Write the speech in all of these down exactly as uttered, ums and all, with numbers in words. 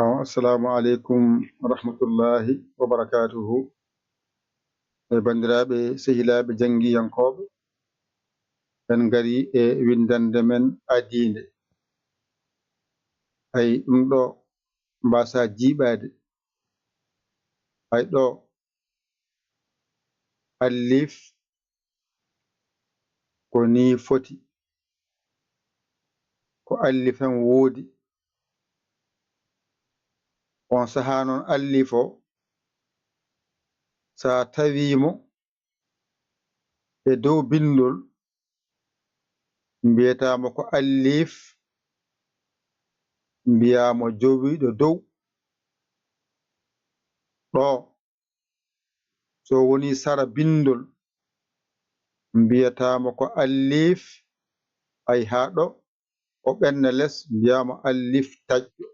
Assalamu aleykum wa rahmatullahi wa barakatuhu. E banndiraaɓe, sehilaaɓe, janngiyankooɓe, en ngari e winndannde men adiinde. Ay ɗum ɗo mbaasa jiiɓaade. Ay ɗo allif ko nii foti. Ko allif en woodi. On sahaa noon allif o, so a tawii mo e dow binndol, mbiyataa mo ko allif, mbiyaa mo jowiiɗo dow. Ɗo, so wonii sara binndol, mbiyataa mo ko allif, ay haa ɗo, o ɓenna les, mbiyaa mo allif taƴƴo.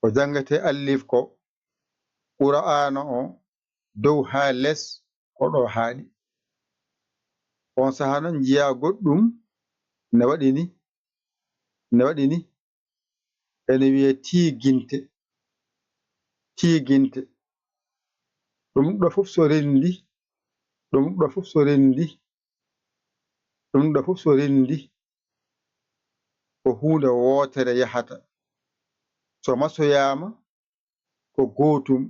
Ko janngetee allif ko Qur'aana o, dow haa les, ko ɗo haaɗi. On sahaa noon njiyaa goɗɗum ne waɗi ni, ne waɗi ni, ene wiyee tiiginte, tiiginte. Ɗum ɗo fof so renndi, ɗum ɗo fof so renndi, ɗum ɗo fof so renndi, ko huunde wootere yahata. So masoyaama, ko gootum.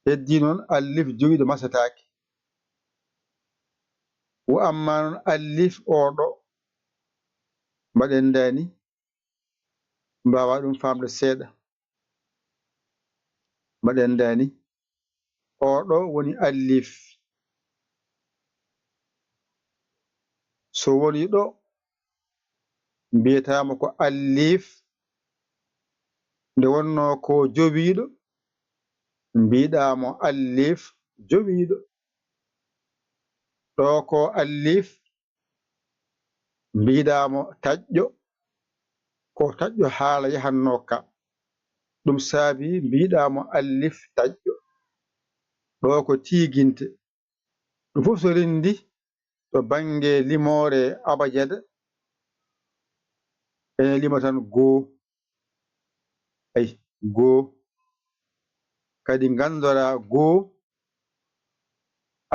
Heddii noon allif jowiiɗo masataake. Wo amma noon allif oo ɗo, mbaɗen ndaani, mbaawa ɗum faamde seeɗa. Mbaɗen ndaani, oo ɗo woni allif. So woni ɗo, mbiyataa mo ko allif, nde wonnoo ko jowiiɗo, mbiɗaa mo allif jowiiɗo. Ɗo ko allif, mbiɗaa mo taƴƴo, ko taƴƴo haala yahannoo ka. Ɗum saabii mbiɗaa mo allif taƴƴo. Ɗo ko tiiginte. Ɗum fof so renndi to bannge limoore abajada, ene lima tan goo. Ay, goo. Kadi nganndoraa goo,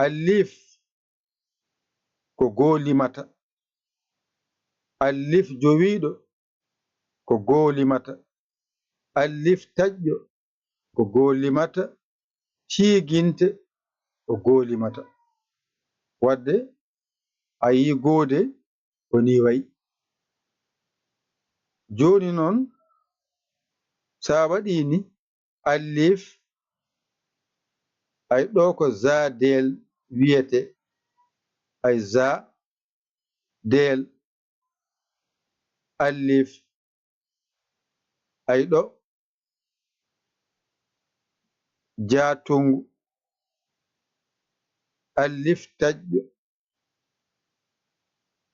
allif ko goo limata. Allif jowiiɗo ko goo limata. Allif taƴƴo ko goo limata. Tiiginte ko goo limata. Wadde a yii goode ko nii wayi. Jooni noon, so a waɗii ni, allif, ay ɗo ko za del wiyete, ay za del, allif, ay ɗo jaatungu, allif taƴƴo,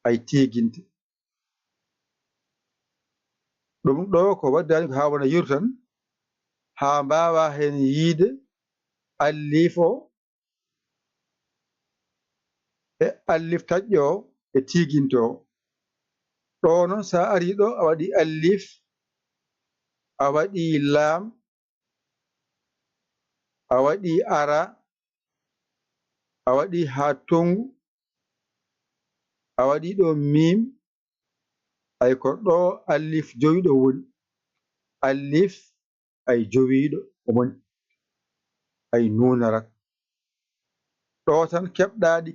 ay tiiginte. Ɗum ɗo ko waɗdaani ko haa wona yeru tan, haa mbaawa heen yiyde allif o e allif taƴƴo o e tiiginte o. Ɗo noon, so a arii ɗo, a waɗii allif, a waɗii laam, a waɗii ara, a waɗii haa tonngu, a waɗii ɗo miim, ay ko ɗo allif jowiiɗo woni. Allif ay jowiiɗo o woni, ay nuunarat. Ɗo tan keɓɗaa ɗi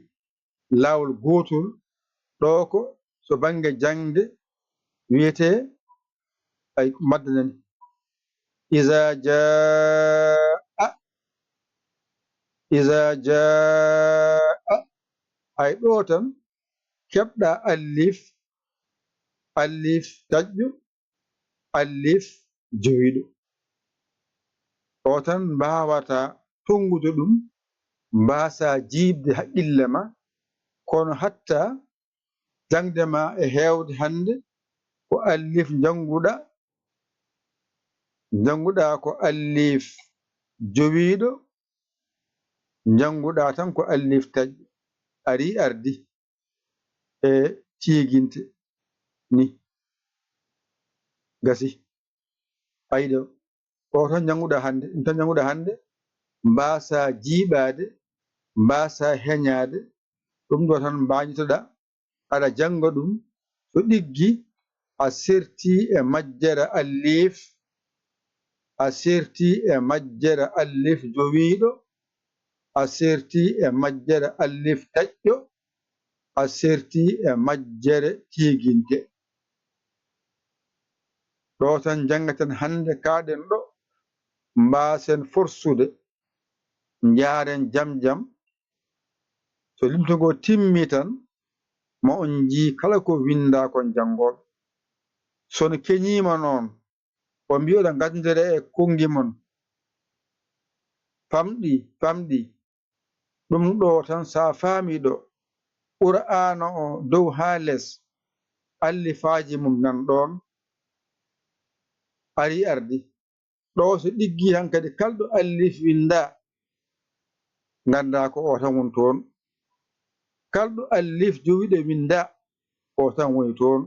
laawol gootol, ɗo ko so bannge jaŋde wiyetee, ay maddanani. Iza jaa, iza jaa, ay ɗo tan keɓɗaa allif, allif taƴƴo, allif jowiiɗo. O tan mbaawata tonngude ɗum, mbaasa jiiɓde haqqille ma, kono hatta jaŋde ma e heewde hannde ko allif njannguɗaa, njannguɗaa ko allif jowiiɗo, njannguɗaa tan ko allif taƴƴo, arii ardii e tiiginte ni. Gasi. Ayɗo, o tan njannguɗaa hannde, ɗum tan njannguɗaa hannde, mbaasaa jiiɓaade, mbaasaa heñaade, ɗum ɗo tan mbaañitoɗaa, aɗa jannga ɗum, so ɗiggi, a sertii e majjere alliif, a sertii e majjere alliif jowiiɗo, a sertii e majjere alliif taƴƴo, a sertii e majjere tiiginte. Ɗo tan njanngaten hannde, kaaɗen ɗo, mbaasen forsude, njaaren jam jam. So limto ngoo timmii tan, ma on njii kala ko winndaa kon janngol. So on keñiima noon, on mbiyoɗa nganndere e konngi mon. Famɗi, famɗi. Ɗum ɗo tan, so a faamii ɗo, Qur'aana o dow haa les, allifaaji mum nan ɗoon, arii ardi. Ɗo so ɗiggi hankadi, kalɗo allif winndaa, nganndaa ko o tan woni toon. Kalɗo allif jowiiɗo winndaa, o tan woni toon.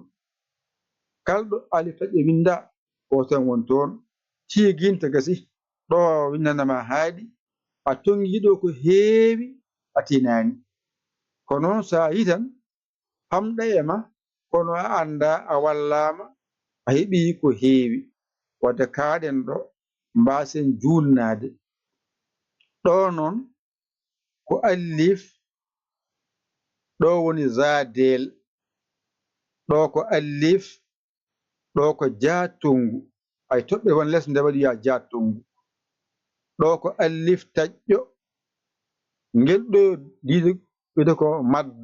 Kalɗo alif taƴƴo winndaa, o tan woni toon. Tiiginte gasi, ɗo winndanama haaɗi, a tonngi ɗo ko heewi, a tinaani. Ko noon so a yii tan, famɗa e ma, kono a anndaa, a wallaama, a heɓii ko heewi. Wadde kaaɗen ɗo, mbaasen juulnaade. Ɗo noon ko alliif, ɗo woni zaadeel, ɗo ko alliif, ɗo ko jaatonngu. Ay toɓɓe won les nde waɗi wiyaa jaatonngu. Ɗo ko alliif taƴƴo. Ngel ɗo diido wiyete ko madd,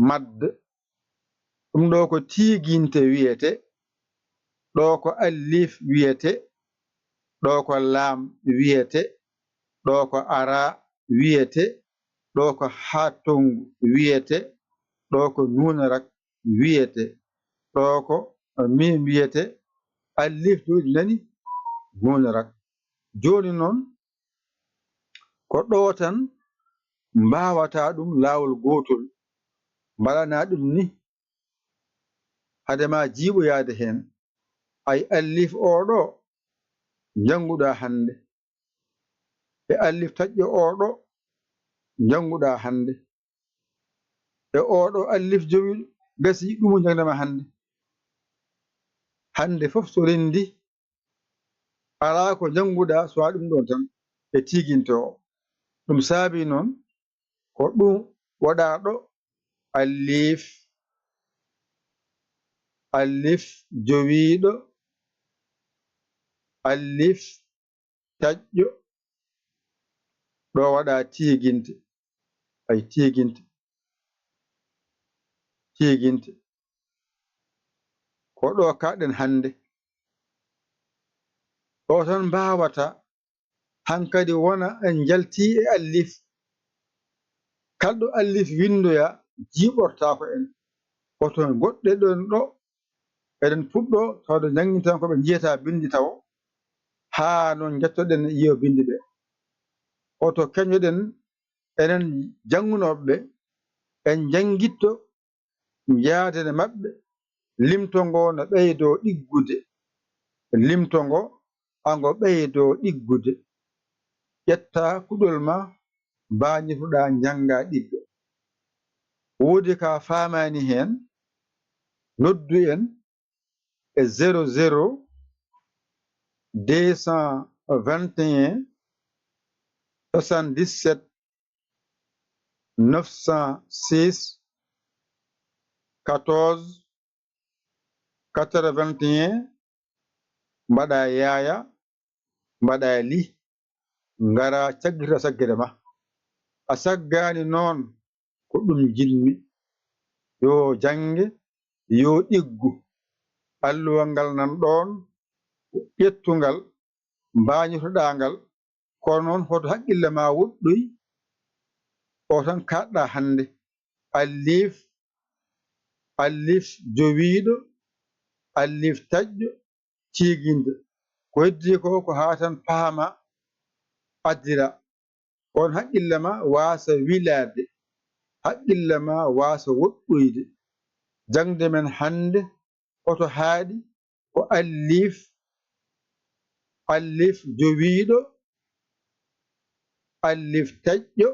madd. Ɗum ɗo ko tiiginte wiyete. Ɗo ko alliif wiyete. Ɗo ko laam wiyete. Ɗo ko araa wiyete. Ɗo ko haa tonngu wiyete. Ɗo ko nuun rak wiyete. Ɗo ko miim wiyete. Alliif ɗo ɗi nani nuun rak. Jooni noon, ko ɗo tan mbaawata ɗum laawol gootol, mbaɗana ɗum ni, hade ma jiiɓoyaade heen. Ay alliif oo ɗo njannguɗaa hannde, e alliif taƴƴo oo ɗo njannguɗaa hannde, e oo ɗo alliif jowi gasi ɗum o njanngnama hannde. Hannde fof so renndi, alaa ko njannguɗaa so a ɗum ɗoon tan e tiiginte o. Ɗum saabii noon ko ɗum waɗaa ɗo alliif, alliif jowiiɗo, alliif taƴƴo, ɗo waɗaa tiiginte, ay tiiginte, tiiginte. Ko ɗo kaaɗen hannde. Ɗo tan mbaawata hankadi wona en njaltii e alliif. Kalɗo alliif winndoya jiiɓortaako en. Koto goɗɗe ɗon ɗo eɗen puɗɗo tawde njanngintan ko ɓe njiyata binndi tawo, haa noon njettoɗen yiyo binndi ɓe. Koto keñoɗen enen janngunooɓe ɓe, en njanngitto njaadene maɓɓe, limto ngo no ɓeydoo ɗiggude, limto ngo ango ɓeydoo ɗiggude. Ƴetta kuɗol ma, mbaañitoɗaa, njanngaa ɗigga. Woodi ka faamaani heen, noddu en e zéro zéro deux cent vingt et un soixante-dix-sept neuf cent six quatorze quatre-vingt-un, mbaɗa yaaya, mbaɗa li, ngara caggirta saggere ma. A saggaani noon ko ɗum njiɗmi. Yo jannge, yo ɗiggu. Alluwal ngal nan ɗoon, ƴettu ngal, mbaañitoɗaa ngal, kono noon hoto haqqille ma woɗɗoy, o tan kaaɗɗaa hannde. Alliif, alliif jowiiɗo, alliif taƴƴo, tiiginde. Ko heddii ko, ko haa tan paama addira. Kono haqqille ma waasa wilaade, haqqille ma waasa woɗɗoyde. Jaŋde men hannde, hoto haaɗi, ko allif, allif jowiiɗo, allif taƴƴo,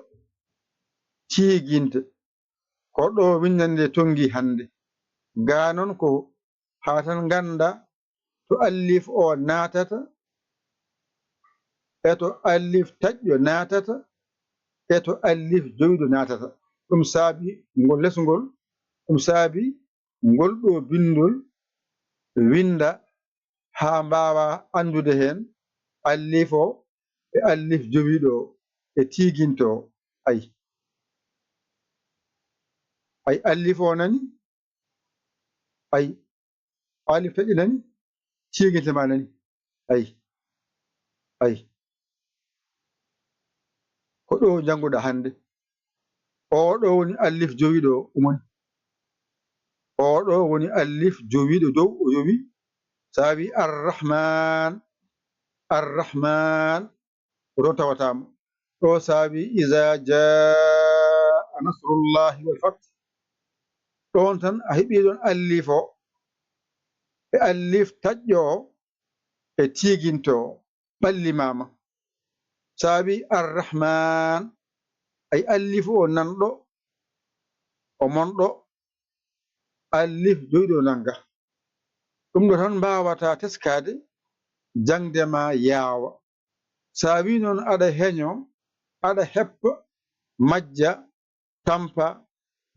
tiiginte. Ko ɗo winndannde tonngi hannde. Gaa noon ko haa tan ngannda to allif o naatata, e to allif taƴƴo naatata, e to allif jowiiɗo naatata. Ɗum saabi ngol lesngol, ɗum saabi ngol ɗo binndol winnda haa mbaawa anndude heen allif o e allif jowiiɗo o e tiiginte o. Ay, ay, allif o nani, ay, allif taƴƴo nani, tiiginte ma nani. Ay, ay, ko ɗo njannguɗa hannde. Oo ɗo woni allif jowiiɗo o umoni. Oo ɗo woni allif jowiiɗo dow, o yowi. Saabi Arrahman, Arrahman, ko ɗon tawata mo. Ɗo saabi iza jaa nasrullahi wal fath. Ɗon tan a heɓi ɗon allif o, e allif taƴƴo o, e tiiginto o, ɓallimaama. Saabi Arrahman, ay allif o nanɗo, o monɗo, allif jowiiɗo nannga. Ɗum ɗo tan mbaawata teskaade, jaŋde ma yaawa. Saabi noon aɗa heño, aɗa heppa, majja, tampa,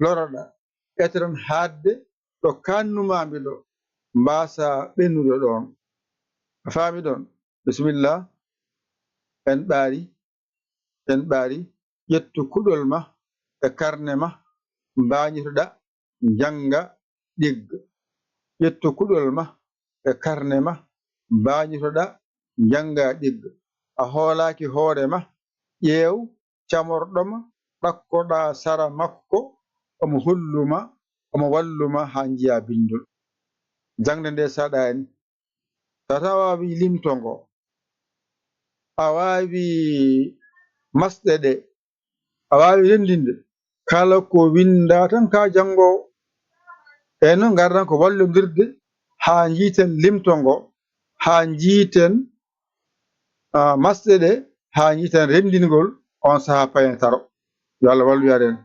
loroɗa, ete tan haaɗde ɗo kaannumaami ɗo, mbaasa ɓennude ɗoon. A faami ɗoon? Bisimilla. En ɓaari, en ɓaari. Ƴettu kuɗol ma e karne ma, mbaañitoɗa, njannga, ɗigga. Ƴettu kuɗol ma e karne ma, mbaañitoɗa, njannga, ɗigga. A hoolaaki hoore ma, ƴeew camorɗo ma, ɗakkoɗaa sara makko, omo hollu ma, omo wallu ma haa njiyaa binndol. Jaŋde nde saɗaani. Tata a waawi limto ngo, a waawi masɗe ɗe, a waawi renndinde. Kala ko winndaa tan ka janngoowo. E noon ngardan ko wallondirde haa njiiten limto ngo, haa njiiten, ah, masɗe ɗe, haa njiiten renndingol on sahaa payen taro. Yo Allah wallu yaade en.